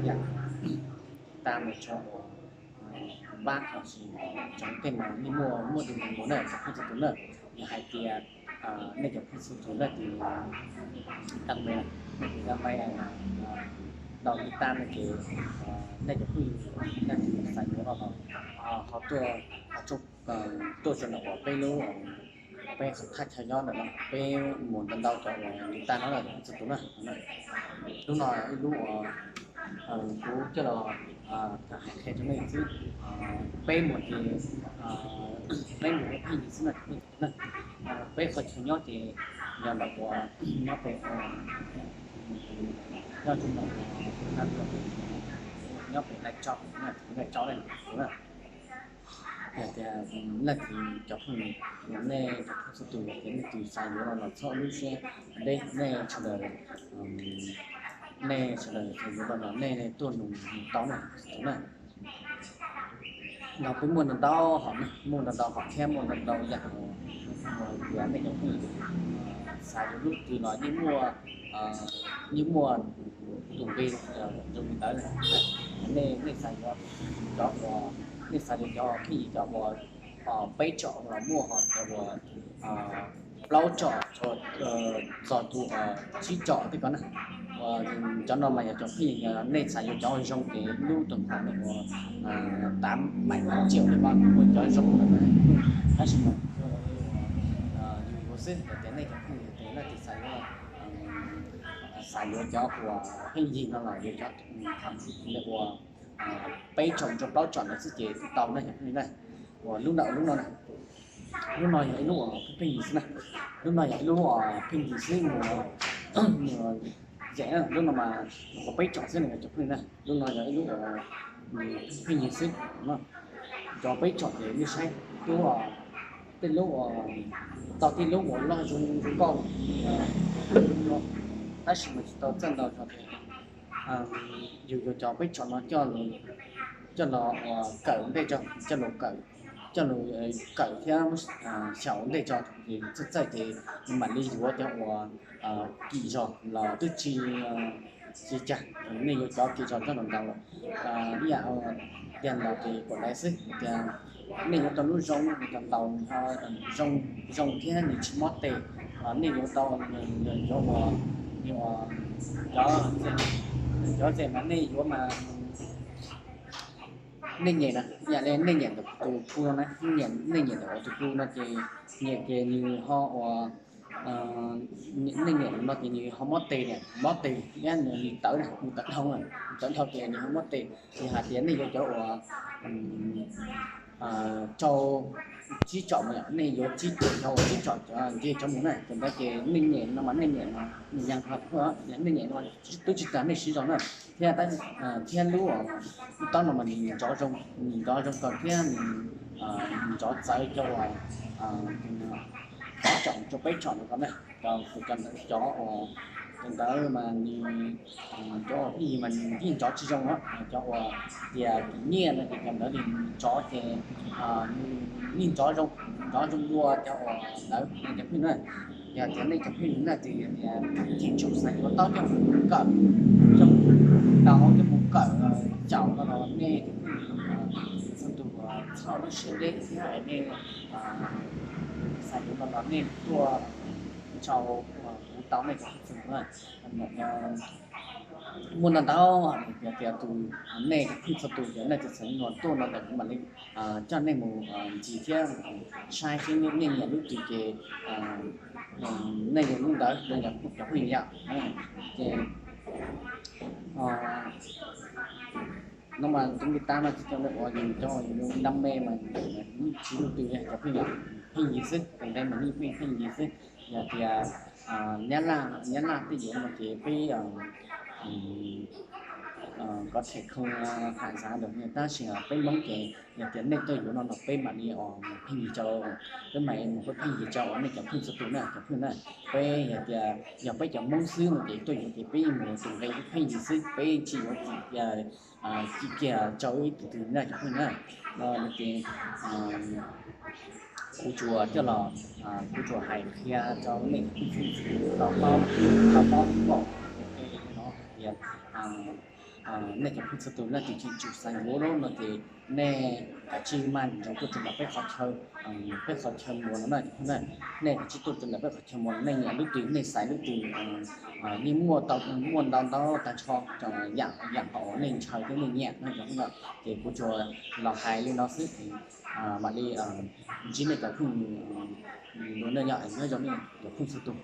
yam tas mus tso uas pab los sis tsoom tej mas yeej muaj muaj tus mus na cov phooj txhua tus na. Yog hais tias nej cov phooj txhua tus leej twg tau me, leej twg tau me ntau li tas no ces nej cov phooj ywg leej twg xav yuav los ho tuaj, tuaj tso ntawm uas peb lub, peb qhov thaj chaw nyob ntawm no peb mus ntau ntau cov uas li tas no lawm txhua tus na. Lub no ib lub uas kuv coj los tham hais qhia rau nej xwb. Peb mus ces peb mus pheej yig xwb na, peb qhov chaw nyob ces yog ntawm uas nyob pem, nyob rau ntawm, nyob pem Nais Tso, Nais Tso na. Yog tias leej twg cov phooj, nej cov phooj txhua tus tias leej twg xav yuav los los txhob lub siab deb, nej sawv daws, nej sawv daws xav yuav los los nej tuaj nug tau na, tau na. No peb muaj ntau ntau hom, muaj ntau ntau hom thiab muaj ntau ntau yam uas tias nej cov phooj ywg xav yuav lub twg los yeej muaj, yeej muaj tus npe zoo li ntawd. Nej, nej xav yuav cov uas, nej xav yuav cov pheej yig cov uas peb tsom los muaj, ho cov uas plaub tsom txog tus tsib tsom tej ko na. Cov no mas yog cov pheej yig, nej xav yuav cov zoo ces lub tus npam no uas tav maim tav tsiaum li ko, muaj cov zoo lawm, tab sis mas yus yuav xwb. Yog tias nej cov pheej yig ces nej xav yuav, xav yuav cov uas pheej yig no los yuav cov uas peb tsom rau plaub tsom ntawd xwb ces twb tau na cov phooj ywg na. Uas lub ntawm lub no na, lub no yog ib lub uas pheej yig xwb na. Lub no yog ib lub uas pheej yig xwb, mus, mus yam lub no mas qhov peb tsom xwb na cov phooj ywg na. Lub no yog ib lub uas pheej yig xwb. Cov peb tsom ces nej saib, lub, tej lub uas, tau tej lub uas loj zoo zoo nkauj, tab sis mas tsis tau txawj ntau zog ces yus yuav cov peb tsom no coj los uas kawm ntej tso, coj los kawm, coj los kawm thiab xyaum ntej tso, txawj txawj ces mam li yuav cov uas kim zog los twb tsis, tsis cas. Nej yuav cov kim zog coj los ntaus ib yam tiag los ces kom laiv xwb tias nej yuav tau lub zoo, nws tau ntaus zoo, zoo thiab nws tsis mob tes. Nej yuav tau cov uas, cov, cov tes mas nej yuav mas nej nyem na, ib yam li nej nyem ntawm tus plu no na, nej nyem ntawm tus plu no ces nyem ces nws ho uas, nej nyem no ces nws ho mob tes na, mob tes thiab nws tawv na, nws tawv dhau na, tawv dhau ces nws ho mob tes. Ces hais tias nej yuav cov uas rau tsib tsom mas nej yuav tsib, cov uas tsib tsom cov nce cov mus na, cov ntawd ces nej nyem no mas nej nyem mas nws yeej ho, nej nyem no twb tsis tas nej siv zog na. Thiab, thiab lub, lub taub no mas nws nrov zoo, nws nrov zoo kawg thiab nws nrov txawv cov uas tsib tsom rau peb tsom no ko na. Cov, cov ntawd, cov uas, cov ntawd mas nws, cov uas pheej yig mas nws yeej nrov tsis zoo os. Cov uas tias kim nyiaj no ces cov ntawd nws nrov ces nws yeej nrov zoo, nrov zoo dua cov uas ntawd cov pheej na. Yog tias nej cov pheej yig na ces tias tsis tshua xav yuav taub coj mus kawm, coj mus ntaus, coj mus kawm xyaum no los nej cov pheej yig txhua tus txhob lub siab deb thiab nej xav yuav no los nej tuaj sau kuv tau nej cov pheej yig na. Muaj ntau ntau, yog tias tus, nej cov pheej txhua tus ces nej txawm xav yuav tuaj no ces kuv mam li coj nej mus ntxiv thiab saib seb nej nyiam lub twg ces nej yuav lub ntawd, cov pheej yig yom. Ces no mas tus npe tas no ces cov uas yus cov uas yus đam mê mas yeej tsis muaj twg li, cov pheej yig, pheej yig xwb, tus nqe mas yeej pheej, pheej yig xwb. Yog tias Nyab Laj, Nyab Laj tej yuav no ces peb có thể không phản giá được, tab sis peb Hmoob ces yog tias nej tuaj yuav no los peb mam li pheej yig rau, peb mam li mus pheej yig rau nej cov pheej txhua tus na, cov pheej na. Peb yog tias yog peb cov Hmoob xwb no ces tuaj yuav ces peb mus tus nqe pheej yig xwb, peb tsis yuav txim kiag rau ib tug twg na cov pheej na. No ces kuv tsuas coj los, kuv tsuas hais qhia rau nej cov pheej txhua tus tau paub, tau paub pom no tias Nej cov phooj txhua tus leej twg tseem tsum xaiv npuav no ces nej kav tsij maj nroos tuaj rau ntawm peb qhov chaw, peb qhov chaw muas no na. Nej kav tsij tuaj rau ntawm peb qhov chaw muas, nej nyiam lub twg nej xaiv lub twg, yeej muaj tau, muaj ntau ntau tag nrho, yam yam qhov uas nej ntshaw thiab nej nyiam no. Ces kuv tsuas los hais li no xwb, mam li ntsib nej cov phooj ywg dua na, nyob zoo nej cov phooj txhua tus.